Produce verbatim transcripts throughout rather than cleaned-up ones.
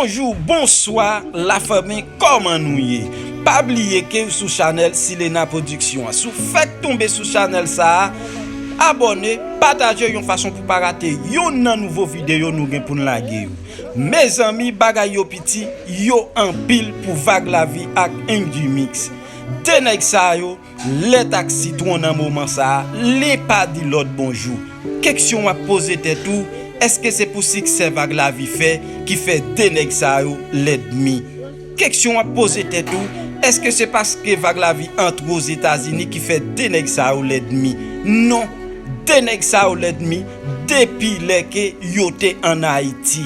Bonjou, bonswa, lafanmi, kòman nou ye? Pa bliye ke w sou chanèl Silena Production an. Si w fèk tonbe sou chanèl sa a, abòne, pataje yon fason pou pa rate yonn nan nouvo videyo nou gen pou n lage yo. Mezanmi, bagay yo piti, yo anpil pou Vag Lavi ak M G Mix. De nèg sa yo, lèt ak sitwon nan moman sa a, li pa di lòt bonjou. Keksyon w ap poze tèt ou, èske se pou siksè Vag Lavi fè ki fè de nèg sa yo lènmi? Keksyon w ap poze tèt ou, èske se paske Vag Lavi antre Ozetazini ki fè de nèg sa yo lènmi? Non, de nèg sa yo lènmi depi lè ke yo te ann Ayiti.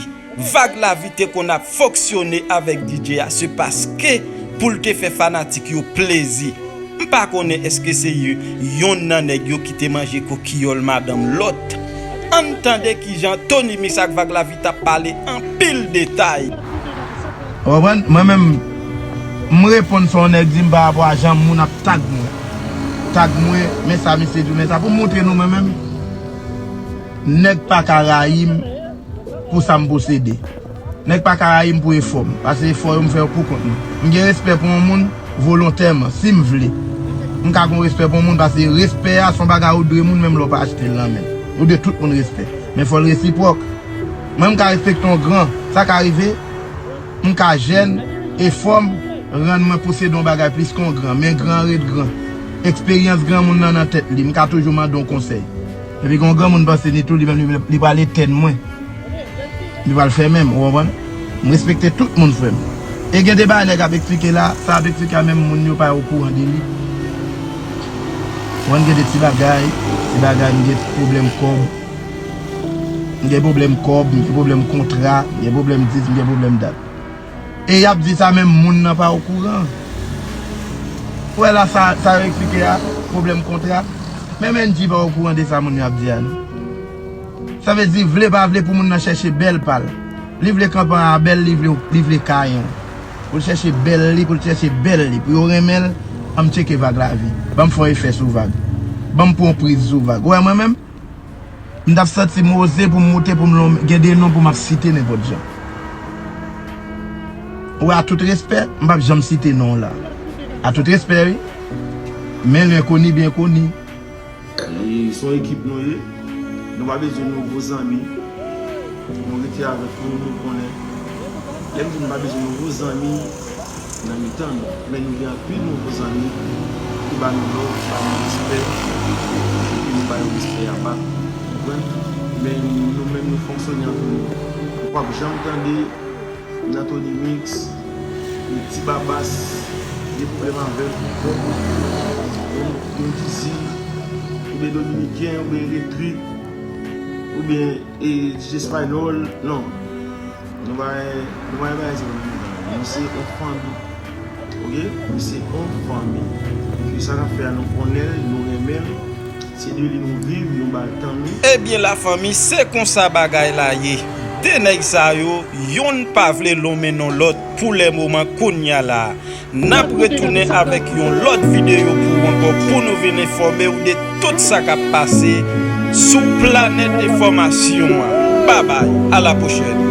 Vag Lavi te konn ap fonksyone avèk D J a, se paske pou l te fè fanatik yo plezi. M pa konnen èske se y-, yonn nan nèg yo ki te manje kokiyòl madanm lòt. Ann tande kijan Tony Mix ak Vag Lavi t ap pale anpil detay. Ou konprann? Mwen menm, m reponn sa yon nèg di m pa rapò a jan moun ap tag mwen. Tag mwen, men sa misye di w, men sa pou m montre nou mwen menm. Nèg pa ka rayi m pou sa m posede. Nèg pa ka rayi m pou efò m, paske efò yo m fè yo pou kont mwen. M gen respè pou yon moun volontèman, si m vle. M ka gen respè pou yon moun, paske respè a se yon bagay ou dwe moun, menm lè w pa achte l nan men l. Ou dwe tout moun respè. Men fò l resipwòk. Mwen, m ka respekte yon gran, sa ka rive, m ka jèn, efò m rann mwen posede yon bagay plis ke yon gran, men gran an ret gran. Eksperyans granmoun nan nan tèt li, m ka toujou mande yon konsèy. Epi gen yon granmoun panse li tou, li menm, li, li pral etèn mwen. Li pral fèmen m, ou konprann? M respekte tout moun, frè m. E gen de bagay nèg ap eksplike la, sa ap eksplike a menm moun yo pa okouran de li. Ou konprann, gen de ti bagay, ti bagay, m gen pwoblèm kòb. M gen pwoblèm kòb, m gen pwoblèm kontra, m gen pwoblèm dis, m gen pwoblèm dat. E y ap di sa menm moun nan pa okouran. Ou wè la sa, sa yo eksplike a, pwoblèm kontra. Menm N G pa okouran de sa moun yo ap di a non. Sa vle di, vle pa vle pou moun nan chèche bèl pa l. Li vle kanpe a bèl, li vle, li vle kayon. Pou l chèche bèl li, pou l chèche bèl li. Pou yo renmen l, ann tcheke Vag Lavi. Ban m fè yon efè sou Vag. Ban m pran yon priz sou Vag. Ou wè mwen menm? M t ap santi m oze pou m moute, pou m lon-, gen de non pou m ap site nenpòt jan. Ou wè, a tout respè, m p ap janm site non w la. A tout respè, wi. Men lenkoni byen koni. E se yon ekip nou ye. Nou pa bezwen nouvo zanmi. Nou rete avèk nou, nou konnen. Lè m di nou pa bezwen nouvo zanmi nan mitan nou, men nou gen anpil nouvo zanmi ki ba nou love, ki ba nou respè, epi nou ba yo respè a bak. Ou konprann? Men nou menm, nou fonksyone antre nou. Ou p ap janm tande nan Tony Mix, e Ti Babas gen pwoblèm avè l pou kòb, yon, yon Dizzy, oubyen Dominiken, oubyen Eletrik, oubyen, e, D J Espanyòl. Non. Nou pa, nou pa bay sa pou nou. Nou se yon fanmi. Oke? Nou se yon fanmi. E sa n ap fè a, nou konnen l, nou renmen l. Se de li nou viv, nou ba l tan nou. Ebyen, lafanmi, se konsa bagay la ye. De nèg sa yo, yonn pa vle lonmen non lòt pou lè moman kounye a la. N ap retounen avèk yon lòt videyo pou ou ankò, pou nou vin enfòme w de tout sa k ap pase sou planèt enfòmasyon an. Babay, a la pwochèn.